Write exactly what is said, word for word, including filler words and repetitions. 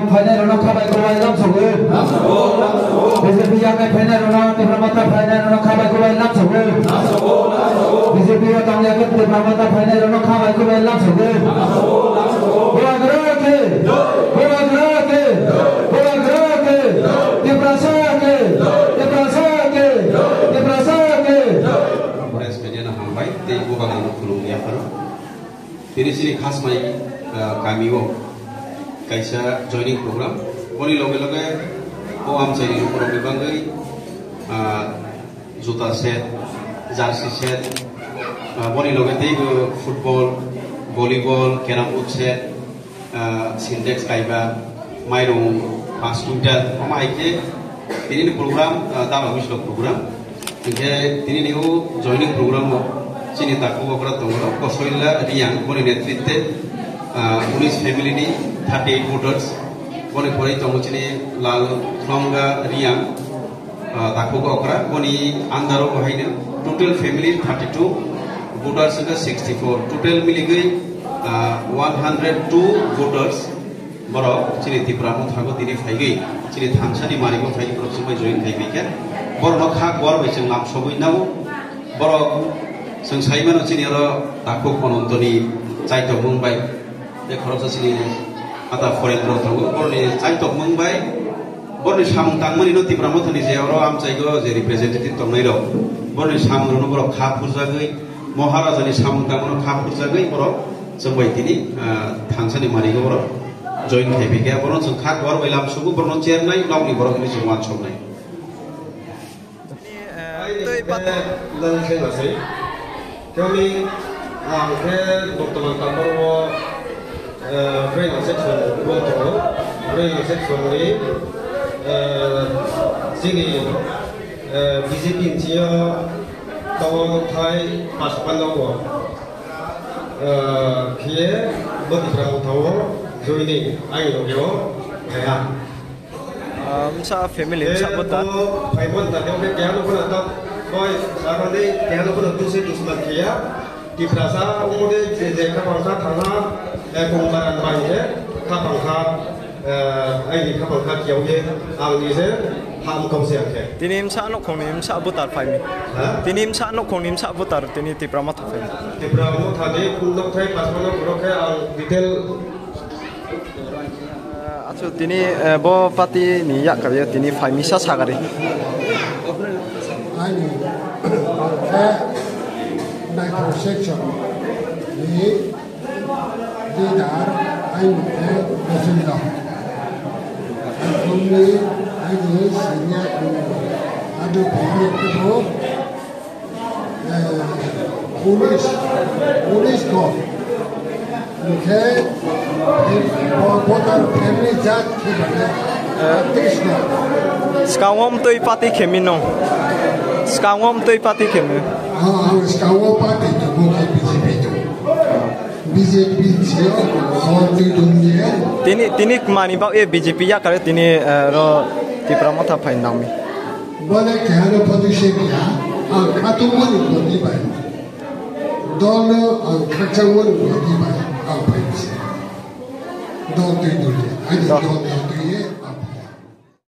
Phainai rwno kha bai kwbai lam sogwi. B J P yaknai phainai rwno, Tipra Motha phainai rwno kha bai kwbai lam sogwi. B J P o tong yaknai Tipra Motha phainai rwno kha bai kwbai lam sogwi. Bubagra khe, Bubagra khe, Bubagra khe, Tiprasa khe, Tiprasa khe, Tiprasa khe. Forest media no hambai tei Bubagra no khulumya phano. Tini chini Khasmai, ah, kamio kaisa joining program. Boni loge loge o amchaini lukurokni bagwi, ah, juta set, jersey set, ah, boni loge teibo football, volleyball, carrom board set, ah, Sintex kaiba, mairung paanch quintal, omo hai khe tinini program, ah, dara wislo program. Hinkhe tinini o joining program o chini takhuk okra tongo Kosoila Riang, boni netritwe, ah, unis family ni thirty eight voters, boni pore tongo chini Lal Thonga Riang, ah, takhuk okra, boni under o haino total family thirty two, voters wngkha sixty four, total miligwi, ah, one hundred two voters. Borok chini Tipra Motha o tini phaigwi, chini thansani marigo phaigwi borok chwngbai join khai phaikha. Borokno kha kuar bai chwng lam sogwi nao. Borok chwng sai mano chini oro takhuk Onontoni chaitokmung bai. Tei khoroksa chini ata foreign rok tongo. Borokni chaitokmung bai, borokni samung tangmani no Tipra Mothani je oro amchaigo je representative tongnai rok. Borokni samung rokno borok kha phurjagwi, Maharajani samung tangmano kha phurjagwi borok chwngbai tini, ah, thansani marigo borok join khai phaikha. Borokno chwng kha kuar bai lam sugo, borokno chernai, nokni borok hinwi chwng uansuknai. Tei pat- Nang khe nasai. Kami ang khe bortoman Tamborbo, eh, Breng section o tongo. Breng section ni, eh, chini, eh, B J P ni sio tongo thai pas panno o. Eh, khe bo Tipra Motha o joining ani loge o phaiya. Ah, msa family, msa bota. Phaimon ta khe keha no khuna ta, boi, sabani keha no khuna dusai dusman kheya. Tiprasa umode je, je khapang kha thangha, eh, kung baran bai je, khapang kha, eh, aini khapang kha kiyau ye, ang ni je, ham kau se ang khe. Tini msa nokhong ni msa butar phaimi. Ha? Tini msa nokhong ni msa butar, tini Tipra Motha phaimi. Tipra Motha ni kung nok thai pasmano borok khe ang detail. Eh, achu tini, eh, bo party ni yakkar yo tini phaimisa sagari. Ani, eh, naithok section ni leader, ani, eh, Govinda. Ani, ani senior, ani, eh, unis, unis ko. Hingkhe, bo-, voter family jat khe bade, tris no. Skangom twi party khemi no. Skangom twi party khemi. Ah, ang skangom party to bo khe B J P to. B J P sio, o twi dum ye. Tini, tini mani bak ye B J P yakare tini, eh, ro Tipra Motha phai nangmi. Bole keha no photo se keha, ang khatung mani bwrwi bai. Dol no ang khakchang mani bwrwi bai, ang phai se. Dol twi dul ya, ani dol, dol twi.